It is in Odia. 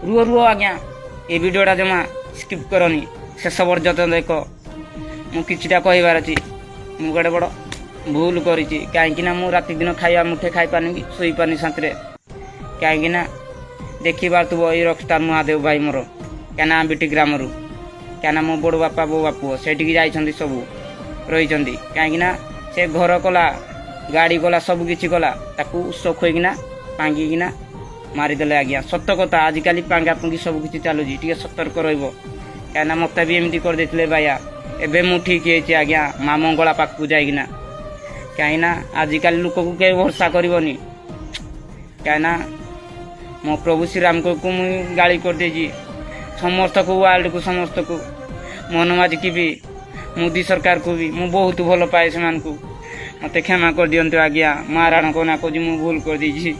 ରୁହ ରୁହ ଆଜ୍ଞା, ଏ ଭିଡ଼ିଓଟା ଜମା ସ୍କିପ୍ କରନି, ଶେଷ ପର୍ଯ୍ୟନ୍ତ ଦେଖ। ମୁଁ କିଛିଟା କହିବାର ଅଛି। ମୁଁ ଗୋଟେ ବଡ଼ ଭୁଲ କରିଛି, କାହିଁକି ନା ମୁଁ ରାତି ଦିନ ଖାଇବା ମୁଠେ ଖାଇପାରୁନି କି ଶୋଇପାରୁନି ଶାନ୍ତିରେ। କାହିଁକି ନା ଦେଖିପାରୁଥିବ, ଏଇ ରକଷ୍ଟାର ମହାଦେବ ଭାଇ ମୋର, କାହିଁକିନା ଆମ୍ବିଟି ଗ୍ରାମରୁ, କାହିଁକିନା ମୋ ବଡ଼ ବାପା ବୋଉ ବାପୁ ସେଇଠିକି ଯାଇଛନ୍ତି, ସବୁ ରହିଛନ୍ତି। କାହିଁକିନା ସେ ଘର କଲା, ଗାଡ଼ି କଲା, ସବୁ କିଛି କଲା, ତାକୁ ଉଷ ଖୋଇକିନା ପାଙ୍ଗିକିନା ମାରିଦେଲେ ଆଜ୍ଞା। ସତ କଥା, ଆଜିକାଲି ପାଙ୍ଗା ପୁଙ୍ଗି ସବୁ କିଛି ଚାଲୁଛି, ଟିକେ ସତର୍କ ରହିବ। କାହିଁକିନା ମୋତେ ବି ଏମିତି କରିଦେଇଥିଲେ ଭାଇଆ। ଏବେ ମୁଁ ଠିକ୍ ହେଇଛି ଆଜ୍ଞା, ମା ମଙ୍ଗଳା ପାଖକୁ ଯାଇକିନା। କାହିଁକିନା ଆଜିକାଲି ଲୋକକୁ କେହି ଭରସା କରିବନି। କାହିଁକିନା ମୋ ପ୍ରଭୁ ଶ୍ରୀରାମଙ୍କୁ ମୁଁ ଗାଳି କରିଦେଇଛି, ସମସ୍ତକୁ, ୱାର୍ଲଡକୁ, ସମସ୍ତକୁ, ମୋହନ ମାଝିକି ବି, ମୋଦି ସରକାରକୁ ବି। ମୁଁ ବହୁତ ଭଲ ପାଏ ସେମାନଙ୍କୁ। ମୋତେ କ୍ଷମା କରିଦିଅନ୍ତୁ ଆଜ୍ଞା। ମା ରାଣଙ୍କ ନାଁ କହୁଛି, ମୁଁ ଭୁଲ କରିଦେଇଛି।